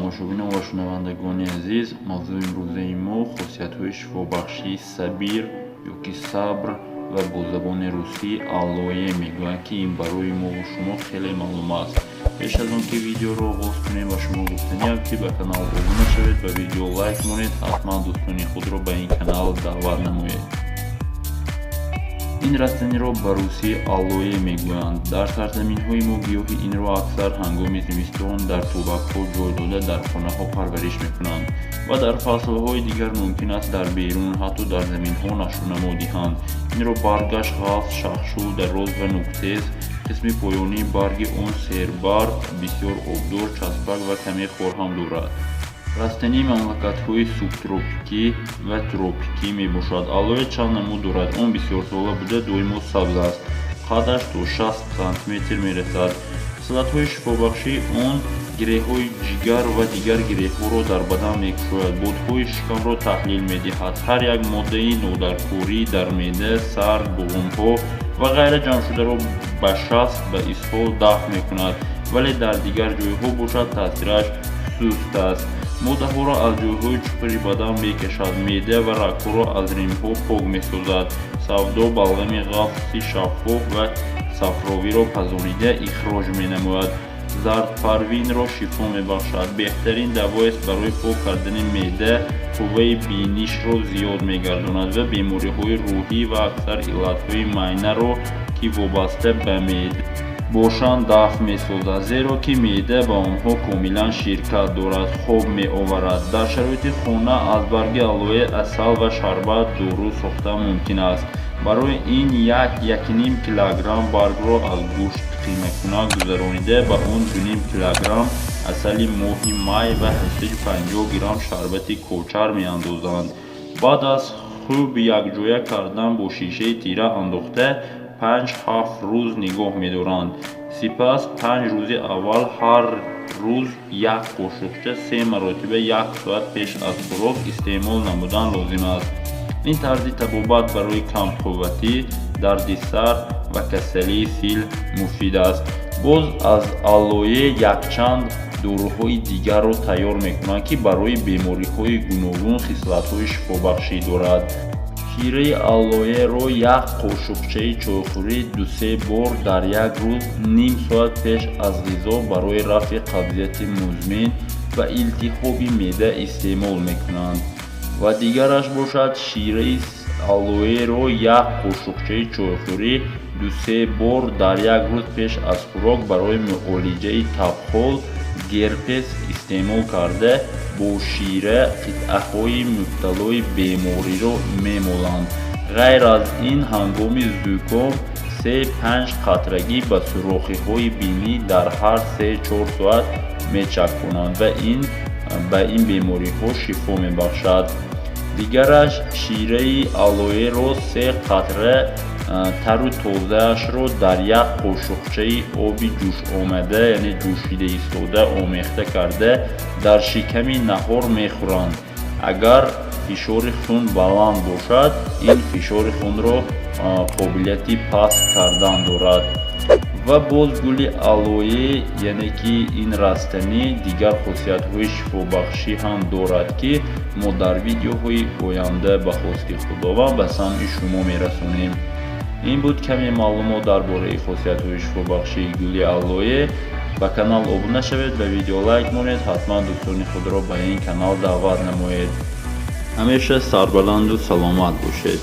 Тамошобинон ва шунавандагони азиз, мавзӯи имрӯзаи мо хосиятҳои шифобахшии сабир ёки сабр ва бо забони русӣ алоэ мегӯянд, ки ин барои мову шумо хеле маълум аст. Пеш аз он ки видеоро оғоз кунем, ба шумо гуфтаниам, ки ба канал обуна шавед, ба видео лайк монед, ҳатман дӯстони худро ба ин канал даъват намоед. Ин растаниро ба русӣ алоэ мегӯянд. Дар сарзаминҳои мо гиёҳи инро аксар ҳангоми зимистон дар тӯбакҳо ҷой дода, дар хонаҳо парвариш мекунанд ва дар фаслҳои дигар мумкин аст дар берун, ҳатто дар заминҳо нашъунамо диҳанд. Инро баргаш ғафз, шахшул, дароз ва нӯктез, қисми поёнии барги он сербарг, бисёр обдор, часпак ва каме хор ҳам дорад. Растании мамлакатҳои субтропикӣ ва тропикӣ мебошад. Алоэ чанд намуд дорад. Он бисёрсола буда, доимо сабз аст. Қадаш то 60 сантиметр мерасад. Хислатҳои шифобахшии он: гиреҳҳои ҷигар ва дигар гиреҳҳоро дар бадан мекушояд, бодҳои шикамро таҳлил медиҳад, ҳар як моддаи нодаркорӣ дар меъда, сар, буғумҳо ва ғайра ҷамъшударо ба шаст, ба исҳол дафъ мекунад, вале дар дигар ҷойҳо бошад, таъсираш суст аст. Моддаҳоро аз ҷойҳои чуқури бадан мекашад, меъда ва рагҳоро аз римҳо пок месозад. Савдо, балғами ғафси шаффоф ва сафровиро пазонида ихроҷ менамояд. Зардпарвинро шифо мебахшад. Беҳтарин давоест барои пок кардани меъда, қувваи бинишро зиёд мегардонад ва бемориҳои рӯҳӣ ва аксар иллатҳои майнаро, ки вобаста ба меъда бошанд, дафъ месозад, зеро ки меъда ба онҳо комилан ширкат дорад. Хоб меоварад. Дар шароити хона аз барги алоэ асал ва шарбат дору сохта мумкин аст. Барои ин 1-1,5 килограмм баргро аз гӯшт қимакунак гузаронида, ба он 2,5 килограмм асали моҳи май ва 850 грамм шарбати кочар меандозанд. Баъд аз хуб якҷоя кардан, бо шишаи тира андохта, 5-7 рӯз нигоҳ медоранд. Сипас 5 рӯзи аввал ҳар рӯз як қошуқча се маротиба як соат пеш аз хӯрок истеъмол намудан лозим аст. Ин тарзи табобат барои камқувватӣ, дарди сар ва касалии сил муфид аст. Боз аз алоэ якчанд доруҳои дигарро тайёр мекунанд, ки барои бемориҳои гуногун хислатҳои шифобахшӣ дорад. Шираи алоэро як қошуқчаи чойхӯрӣ ду-се бор дар як рӯз ним соат пеш аз ғизо барои рафъи қабзияти музмин ва илтиҳоби меъда истеъмол мекунанд. Ва дигараш бошад, шираи алоэро як қошуқчаи чойхӯрӣ ду-се бор дар як рӯз пеш аз хӯрок барои муолиҷаи табхол, герпес истеъмол карда, бо шира қитъаҳои мубталои бемориро мемоланд. Ғайр аз ин, ҳангоми зуком се-панҷ қатрагӣ ба сӯрохиҳои бинӣ дар ҳар 3-4 соат мечаконанд ва ин ба ин бемориҳо шифо мебахшад. Дигараш, шираи алоэро се қатра тару тозаашро дар як қошуқчаи оби ҷӯшомада, яъне ҷӯшида истода, омехта карда, дар шиками наҳор мехӯранд. Агар фишори хун баланд бошад, ин фишори хунро қобилияти паст кардан дорад. Ва боз гули алоэ, яъне ки ин растанӣ дигар хосиятҳои шифобахшӣ ҳам дорад, ки мо дар видеоҳои оянда ба хости Худованд ба самъи шумо мерасонем. Ин буд каме маълумот дар бораи хосиятҳои шифобахшии гули алоэ. Ба канал обуна шавед, ба видео лайк монед, ҳатман дӯстони худро ба ин канал даъват намоед. Ҳамеша сарбаланду саломат бошед.